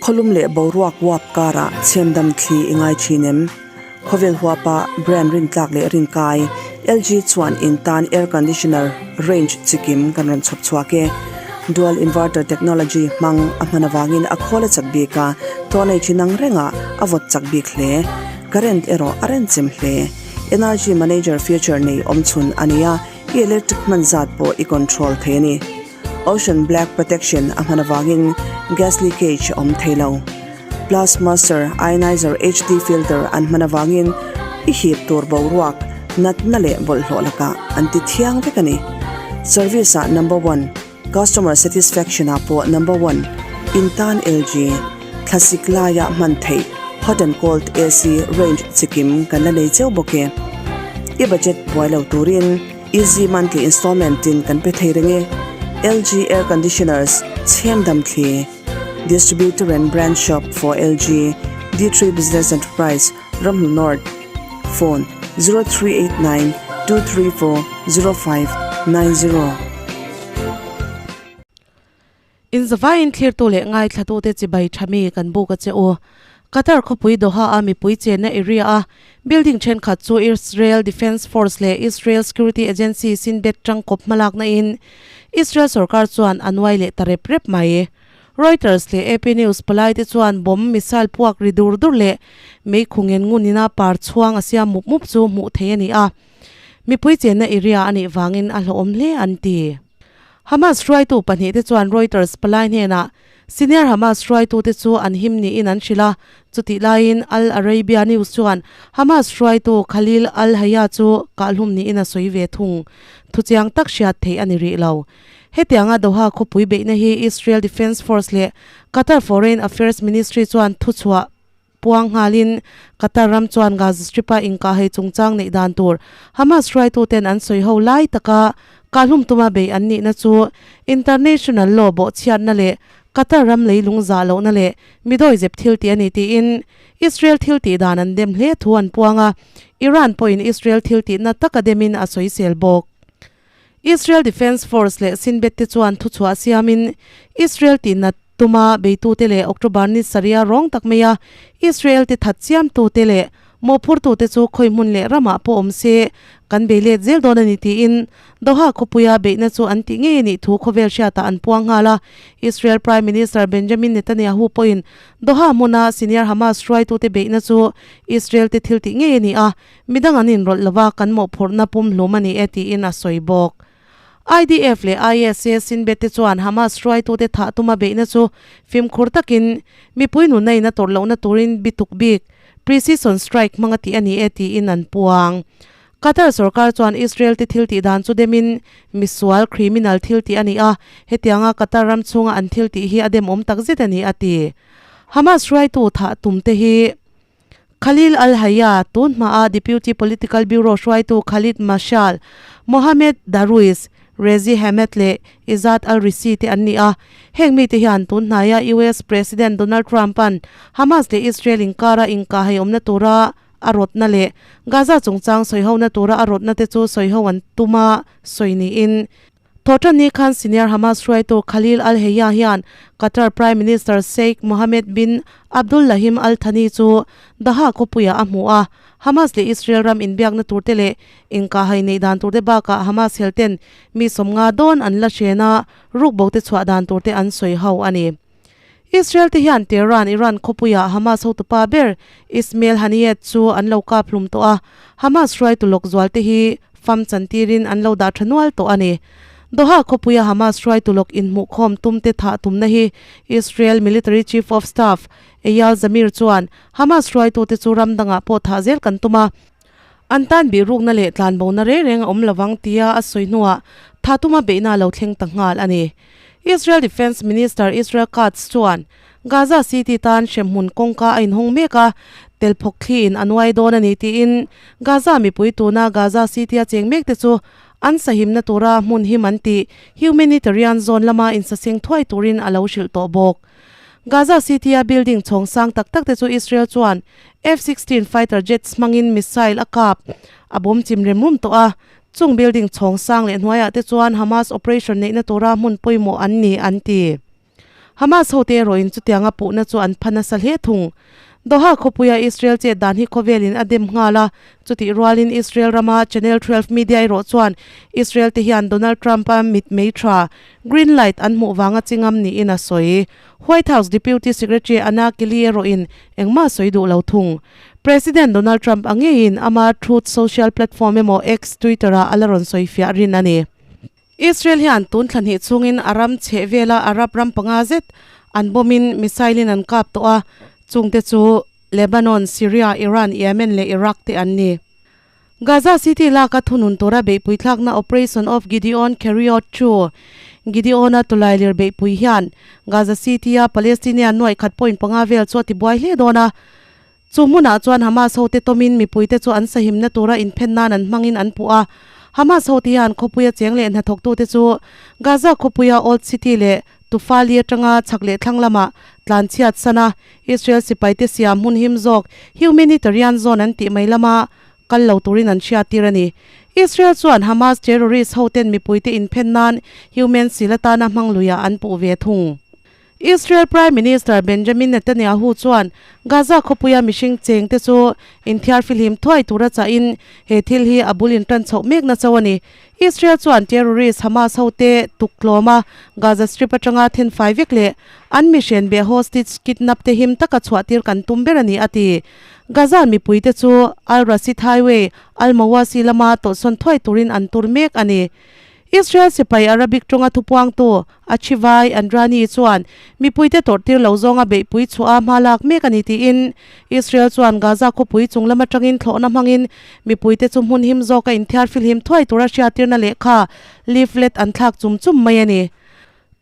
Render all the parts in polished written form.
Khawlum leh boruak uap karah chhemdam thli i ngai thin em? Khawvel huapa brand rintlak leh rinkai LG chuan in tan air conditioner range chikim kan rawn chhawp chhuak e. Dual inverter technology hmang a hman avangin a khawl a chak bik a, tawhnei thin ang rengah a vawt chak bik hle. Current erawh a renchem hle. Energy manager feature nei awmchhun a ni a, i electric hman zat pawh i control thei a ni. Ocean Black Protection a hman avangin gas leakage a awm thei lo. Plus Master Ionizer HD filter an hman avangin i hip tur boruak, natna leh bawlhhlawh lakah an ti thiang vek a ni. Service ah number one, customer satisfaction ah pawh number one, in tan LG, thlasik laia hman theih hot and cold AC range chikim kan la nei cheu bawk e. I budget buai lo turin. Easy monthly installment in kan pe thei reng e. LG Air Conditioners, Chhemdam Thli, Distributor and Branch Shop for LG, D3 Business Enterprise, Ramhnu North, Phone, 0389 234 0590. In zavaiin thlirtu leh ngaithlatute chibai tha mi kan buk a che u. Qatar khawpui Doha a mipui chenna area a building thenkhat chu Israel Defence Force leh Israel Security Agency Shin Bet tangkawp hmalakna in Israel sorkar chuan a nuai leh ta rep rep mai. Reuters leh AP News palai te chuan bomb missile puak ri dur dur leh meikhu ngen ngun ina par chhuang a siam mup mup chu hmuh theih a ni a. Mipui chenna area a nih vangin a hlawhawm hle an ti. Hamas hruaitu pahnihte chuan Reuters palai hnenah senior Hamas hruaitute chu an him niin an hrilh a, chutih laiin Al Arabiya News chuan Hamas hruaitu Khalil al-Hayya chu kahhlum niin a sawi ve thung. Thuchiang tak hriat theih a ni rih lo. Hetianga Doha khawpui beihna hi Israel Defence Force leh Qatar Foreign Affairs Ministry chuan thuchhuah Puang nghalin, Qatar ram chuan Gaza Strip-a inkahhei chungchang neih dan tur Hamas hruaituten an sawi ho lai taka kahhlum tuma beih an nihna chu international law bawhchhiatna leh Qatar ram leilung zah lohna leh midawi zep thil tih a ni tiin Israel thil tih dan an dem hle thu an puang a, Iran pawhin Israel thil tihna taka demin a sawisel bawk. Israel Defense Force leh Shin Bet te chuan thuchhuah siamin Israel tihnat tuma beitute leh October ni sarih a rawng tak mai a, Israel te that chiamtute leh mawhphurtute chu khawi hmun leh ramah pawh awm se kan bei let zel dawn a ni tiin Doha khawpuia beihna chu an tih ngei a nih thu khawvel hriatah an puang nghal a. Israel Prime Minister Benjamin Netanyahu pawhin Doha hmuna senior Hamas hruaitute beihna chu Israel te thil tih ngei a ni a, Midang an inrawlh lova kan mawhphurhna pumhlum a ni e tiin a sawi bawk. IDF leh ISA Shin Bet te chuan Hamas hruaitute thah tuma beihna chu fimkhur takin mipui nunna in a tawrh lohna turin bituk bik, precision strike, hmanga tih a ni e tiin an puang. Qatar sorkar chuan Israel te thil tih dan chu demin misual, criminal, thil tih a ni a, hetianga Qatar ram chhunga an thil tih hi a demawm takzet a ni a ti. Hamas hruaitu thah tum te hi. Khalil al-Hayya, tun hmaa Deputy Political Bureau hruaitu Khalid Mashal, Mohammed Darwish, Rezi Hamed leh Izzat al-Risi te an ni a. Heng mite hian tun hnaia US President Donald Trump-a'n Hamas leh Israel inkara inkahhei awmna tura a rawtna leh Gaza chungchang sawihona tura a rawtna te chu sawiho an tum a sawi niin Thawhṭanni khan senior Hamas hruaitu Khalil al-Hayya hian Qatar Prime Minister Sheikh Mohammed bin Abdullahim Al Thani chu Doha khawpuiah a hmu a. Hamas leh Israel ram inbiakna turte leh inkahhai neih dan turte bakah Hamas helten mi sawmnga dawn an la hren a, rukbote chhuah dan turte an sawi ho a ni. Israel te hian Tehran, Iran khawpuiah Hamas hotupa ber Ismail Haniyeh chu an lo kap hlum tawh a, Hamas hruaitu lawk zual te hi fam chantirin an lo dah tha nual tawh a ni. Doha khawpuia Hamas hruaitu lawk inhmuhkhawm tumte thah tumna hi Israel Military Chief of Staff Eyal Zamir chuan Hamas hruaitute chu ram dangah pawh thah zel kan tum a, an tan bihrukna leh tlanbona reng reng a awm lovang tia a sawi hnuah thah tuma beihna a lo thleng ta nghal a ni. Israel Defence Minister Israel Katz chuan Gaza City tan hremhmun kawngka a inhawng mek a, tel phawk thli in a nuai dawn a ni tiin Gaza mipui tuna Gaza City a cheng mek te chu an sahimna tura hmun him an tih humanitarian zone lama insaseng thuai turin a lo hrilh tawh bawk. Gaza City a building chhawng sang tak tak te chu Israel chuan F-16 fighter jets hmangin missile a kap a bawm chim rem rum tawh a, Chung building chhawng sang leh hnuaiah te chuan Hamas operation neihna tura hmun pawimawh an ni an ti. Hamas hote erawhin chutianga puhna chu an pha nasa hle thung. Doha khawpuia Israel chet dan hi khawvelin a dem nghal a, chutih rualin Israel rama Channel 12 media erawh chuan Israel te hian Donald Trump-a mitmei tha, green light, an hmuh vanga chingam niin a sawi. White House Deputy Secretary Anna Kelly erawhin engmah sawi duh lo thung. President Donald Trump a ngeiin ama Truth Social platform emaw X, Twitter-ah a la rawn sawi fiah rin a ni. Israel hian tun thla hnih chhungin a ram chheh vela Arab ram panga zet an bomb-in missile-in an kap tawh a, chungte chu Lebanon, Syria, Iran, Yemen leh Iraq te an ni. Gaza City laka thunun tura beihpui thlakna Operation of Gideon Keriot chu Gideon-a tulailir beihpui hian Gaza City-a Palestinian nuaih khat point panga vel chu a tibuai hle dawn a. Chu hmunah chuan Hamas hote tawmin mipuite chu an sahimna tura inphen nan an hmangin an puh a. Hamas hote hian khawpuia cheng leh hnathawktute chu Gaza khawpuia Old City leh Tufali atanga chhak leh thlang lamah tlanchhiat san a, Israel sipaite siam hmun him zawk humanitarian zone an tih mai lama kal lo turin an hriattir a ni. Israel chuan Hamas terrorist hoten mipuite inphen nan human sil atana hmang luiah an puh ve thung. Israel Prime Minister Benjamin Netanyahu chuan Gaza khawpuia mihring chengte chu inthiar fihlim thuai tura chahin he thil hi a bul intan chhoh mekna cho a ni. Israel chuan terrorist Hamas hote tuktlawm a, Gaza Strip atanga thenfai vek leh an mihren beh hostage kidnap te him taka chhuahtir kan tum ber a ni, a ti. Gaza mipuite chu Al Rasid Highway, Al Mawasi lama tawlhsawn thuai turin an tur mek a ni. Israel sipai Arabic tawnga thupuangtu Achivai Andrani chuan mipuite tawrhtir lo zawnga beihpui chhuah a hma lak mek a ni tiin Israel chuan Gaza khawpui chung lam atangin thlawhna hmangin mipuite chu hmun him zawka inthiar filhim thuai tura hriatirna lehkha leaflet an thlak chum chum mai a ni.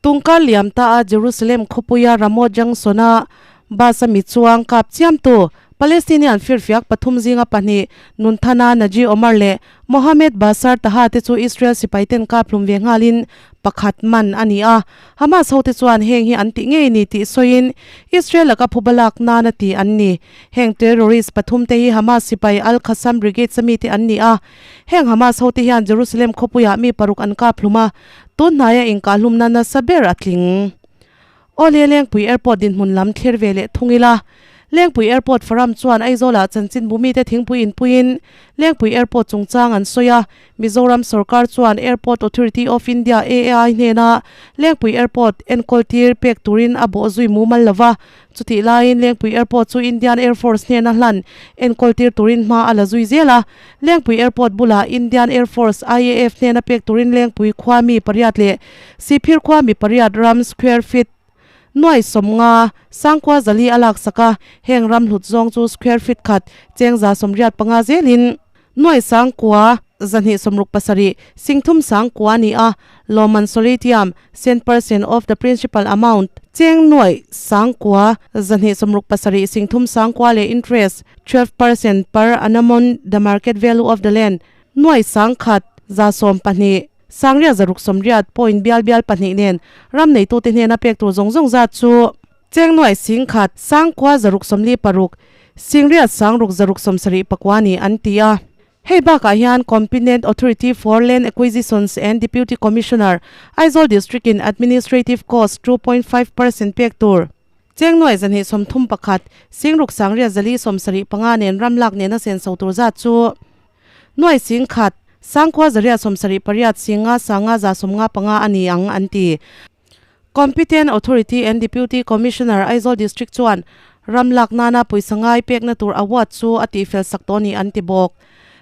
Tungkar liam ta a Jerusalem khawpuia Ramot Junction-a bus a mi chuang kap chiamtu Palestinian firfiak pathum zinga pahnih Nunthana Naji Omar leh Mohammed Basar Taha te chu Israel sipaiten kap hlum ve nghalin pakhat man a ni a. Hamas hote chuan heng hi an tih ngei ni tih sawiin Israel laka phuba lak nan a ti an ni. Heng terrorist pathum te hi Hamas sipai Al-Qassam Brigades a mite an ni a. Heng Hamas hote hian Jerusalem khawpuiah mi paruk an kap hlum a, tun hnaia inkahhlumna nasa ber a tling. Awle Lengpui Airport dinhmun lam thlir ve leh thung ila. Lengpui Airport Faram chuan Aizawlah chanchinbu mite thingpui inpuiin Lengpui Airport chungchang an sawi a, Mizoram sorkar chuan Airport Authority of India, AAI, hnena Lengpui Airport enkawl tir pek turin a bawh zui mumal lo va, chutih laiin Lengpui Airport chu Indian Air Force hnena hlan enkawl tir turin hma a la zui zel a. Lengpui Airport bulah Indian Air Force, IAF, hnena pek turin Lengpui khua mi pariat leh Sihphir khua mi pariat ram square feet nuai sawmnga sangkua zali a laksak a, heng ram hlut zawng chu square feet khat chengza sawmriat panga zelin nuai sangkua zahnih sawmruk pasarih singthum sangkua a ni a, Lawman Solitium, cent percent of the principal amount, cheng nuai sangkua zahnih sawmruk pasarih singthum sangkua leh interest 12% per annum on the market value of the land nuai sangkhat za sawm pahnih. Sangria zaruk sawmriat point bial bial pahnih nen ram neitute hnena pek tur zawng zawng zat chu Chengnuai Singkhat, Sangkua zaruk sawmli paruk, Singriat Sangruk zaruk sawmsarih pakua ni an ti a. Hei bakah hian Competent Authority for Land Acquisitions and Deputy Commissioner, Aizawl District in Administrative Cost 2.5% pek tur Chengnuai zahnih sawmthum pakhat, Singruk Sangria zali sawmsarih panga nen ram lak nena senso tur zat chu Nuai singkhat, sangkhua zariat sawmsarih pariat singa sanga za sawmnga panga a ni ang an ti. Competent Authority and Deputy Commissioner Aizawl District chuan ram lak nana pawisa ngai pekna tur award chu a tihfel sak tawh a ni an ti bawk.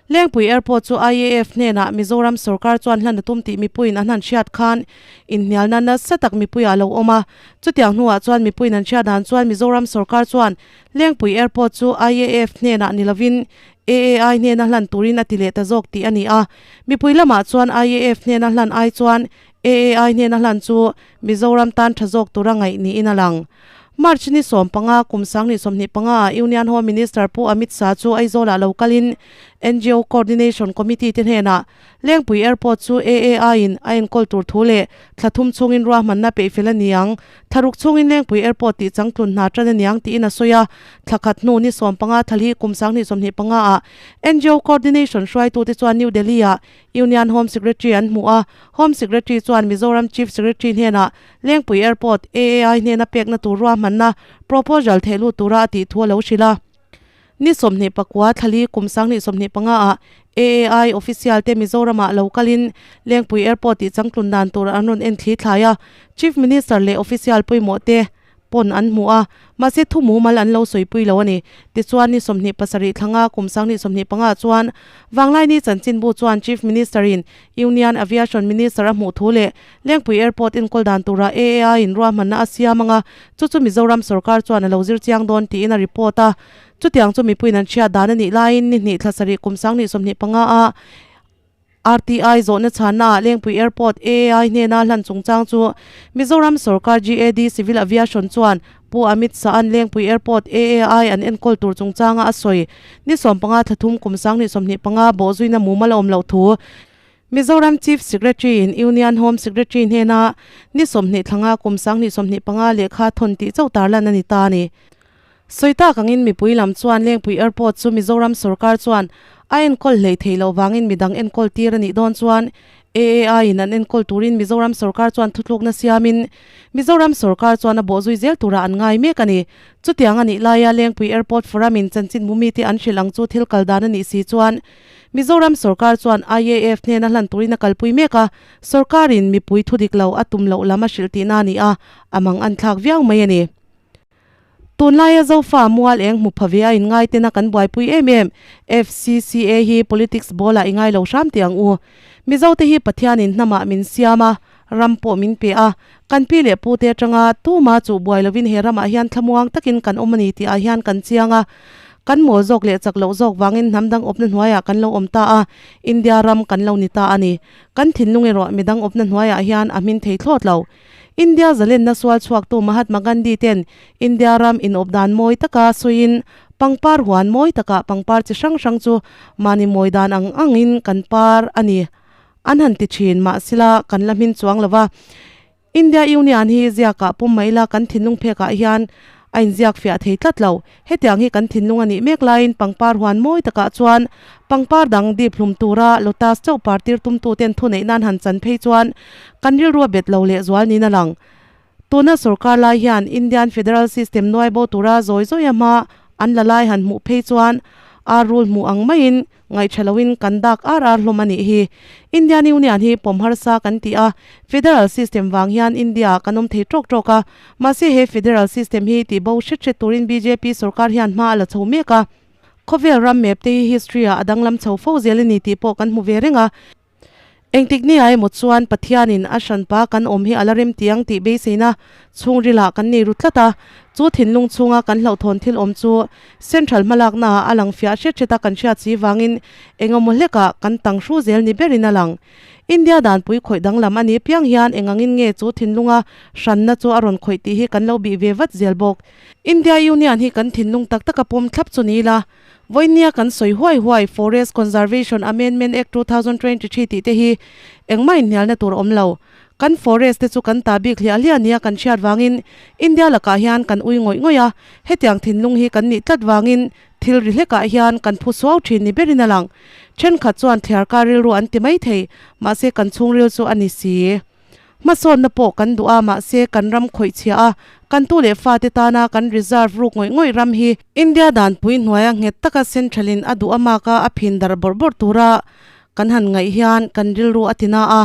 Lengpui Airport chu IAF hnenah Mizoram sorkar chuan hlan a tum tih mipuiin an han hriat khan inhnialna nasa tak mipui ah lo awm a. Chutiang hnuah chuan mipuiin an hriat dan chuan Mizoram sorkar chuan Lengpui Airport chu IAF hnenah ni lovin AAI hnena hlan turin a ti leh ta zawk tih a ni a. Mipui lamah chuan IAF hnena hlan ai chuan AAI hnena hlan chu Mizoram tan tha zawk tura ngaih niin a lang. March ni 15 kum 2025 ah Union Home Minister Pu Amit Shah chu Aizawl-ah lo kalin NGO Coordination Committee te hnenah Lengpui Airport chu AAI in a enkawl tur thu leh thla thum chhungin ruahmanna peih fel a ni ang. Thla ruk chhungin Lengpui Airport tih changtlun hna tan a niang tiin a sawi a. Thla khat hnu ni 15 thla hi kum 2025 ah NGO Coordination hruaitute chuan New Delhi ah Union Home Secretary an hmu a. Home Secretary chuan Mizoram Chief Secretary hnenah Lengpui Airport AAI hnena pekna tur ruahmanna proposal theh lut tura a tih thu a lo hrilh a. Ni 29 thlali kum 2025 ah AAI official te Mizoramah lo kalin Lengpui Airport tih changtlun dan tur an rawn en thli thlai a. Chief Minister leh official pawimawh te pawn an hmu a, mahse thu mumal an lo sawipui lo a ni. Tichuan ni 27 thlanga kum 2025 chuan Vanglaini chanchinbu chuan Chief Minister in Union Aviation Minister a hmuh thu leh Lengpui Airport enkawl dan tura AAI in ruahmanna a siam anga chu chu Mizoram sorkar chuan a lo zir chiang dawn tiin a report a. Chutiang chu mipuiin an hriat dan a nih laiin ni hnih thla sarih kum 2025 a RTI zawhna chhanna ah Lengpui Airport AAI hnena hlan chungchang chu Mizoram sorkar GAD Civil Aviation chuan Pu Amit Shah-a'n Lengpui Airport AAI an enkawl tur chungchanga a sawi ni 15 thla thum kum 2025 bawhzuina mumal a awm loh thu Mizoram Chief Secretary in Union Home Secretary hnena ni 20 thlanga kum 2025 lehkha thawn tih chauh tarlan a ni ta a ni. Sawi tak angin mipui lam chuan Lengpui Airport chu Mizoram sorkar chuan a enkawl hlei theih loh vangin midang enkawl tir a nih dawn chuan AAI in an enkawl turin Mizoram sorkar chuan thutlukna siamin Mizoram sorkar chuan a bawhzui zel turah an ngai mek a ni. Chutiang a nih laia Lengpui Airport Forum in chanchinbu mite an hrilh ang chu thil kal dan a nih si chuan Mizoram sorkar chuan IAF hnena hlan turin a kalpui mek a, sorkarin mipui thu dik lo a tum loh lam a hrilh tihna a ni a, a mang an thlak viau mai a ni. Tunlaia Zofa mual eng hmu pha ve a inngai tena kan buaipui em em, FCCA hi politics ball ah i ngai lo hram teh ang u. Mizote hi Pathianin hnamah min siam a, ram pawh min pe a, kan pi leh pute atanga tuma chuh buai lovin he ramah hian thlamuang takin kan awm a ni tih ah hian kan chiang a, kan mawl zawk leh chak loh zawk vangin hnam dang awpna hnuaiah kan lo awm ta a, India ram kan lo ni ta a ni. Kan thinlung erawh midang awpna hnuaiah hian a hmin thei thlawt lo. India zalenna sual chhuaktu Mahatma Gandhi ten India ram inawp dan mawi taka sawiin pangpar huan mawi takah pangpar chi hrang hrang chu mahni mawi dan ang angin kan par a ni. An han ti thin, mahsela kan la hmin chuang lo va. India Union hi ziakah pawm mai la kan thinlung phekah hian a inziak fiah thei tlat lo. Hetiang hi kan thinlung a nih mek laiin pangpar huan mawi takah chuan pangpar dang dip hlum tura lotus chauh partir tumtuten thuneih nan han chan phei chuan kan rilru a bet lo lehzual niin a lang. Tuna sorkar lai hian Indian Federal System nuai bo tura zawi zawia hma an la lai han hmuh phei chuan ar rul hmuh ang maiin ngaihṭha loin kan dak ar ar hlawm a nih hi. Indian Union hi pawm harsa kan ti a, Federal System vang hian India ah kan awm thei ṭawk ṭawk a, mahse he Federal System hi tih bo hret hret turin bjp sorkar hian hma a la chho mek a. Khawvel ram map te hi history ah a danglam chho fo zel a ni tih pawh kan hmu ve reng a. Engtik ni ah emaw chuan Pathianin a hranpa kan awm hi a la rem ti ang tih beiseina chhungrilah kan nei ru tlat a, chu thinlung chhunga kan hlauhthawn thil awm chu Central hmalaknaah a lang fiah hret hret a kan hriat si vangin engemaw hlekah kan tang hru zel ni berin a lang. India danpui khawih danglam a ni piang hian engangin nge chu thinlunga hranna chu a rawn khawih tih hi kan lo bih ve vat zel bawk. India Union hi kan thinlung tak taka pawm thlap chu ni ila, Vawinia kan sawi huai huai Forest Conservation Amendment Act 2023 tih te hi engmah inhnialna tur awm lo. Kan forest te chu kan ta bik hliah hliah nia kan hriat vangin India lakah hian kan ui ngawih ngawih a, hetiang thinlung hi kan nih tlat vangin thil ri hlekah hian kan phu suau thin ni berin a lang. Thenkhat chuan thliarkar rilru an ti mai thei, mahse kan chhungril chu a ni si. Hmasawnna pawh kan duh a, mahse kan ram khawih chhia a, kan tu leh fate tana kan reserve ruk ngawih ngawih ram hi India danpui hnuaia nghet taka central in a duh amaka a phin darh bawrh bawrh tura kan han ngaih hian kan rilru a ti na a,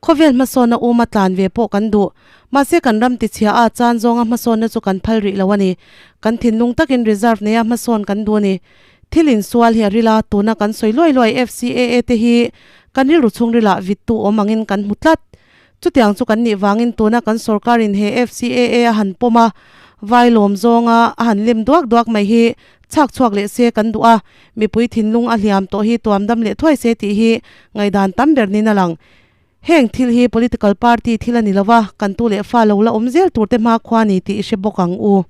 khawvel hmasawnna uma tlan ve pawh kan duh. Mahse kan ram ti chhia a, chan zawnga hmasawnna chu kan phal rih lo a ni. Kan thinlung takin reserve neia hmasawn kan duh a ni. Thil insual hi a ril a, tuna kan sawi luai luai FCAA te hi kan rilru chhungrilah vittu awm angin kan hmu tlat. Chutiang chu kan nih vangin tuna kan sorkarin he FCAA a han pawm a, vai lawm zawnga a han lem duak duak mai hi chhak chhuak leh se kan duh a, mipui thinlung a hliam tawh hi tuam dam leh thuai se tih hi ngaihdan tam ber niin a lang. Heng thil hi political party thil a ni lo va, kan tu leh fa lo la awm zel tur te hmakhua ni tih i hre bawk ang u.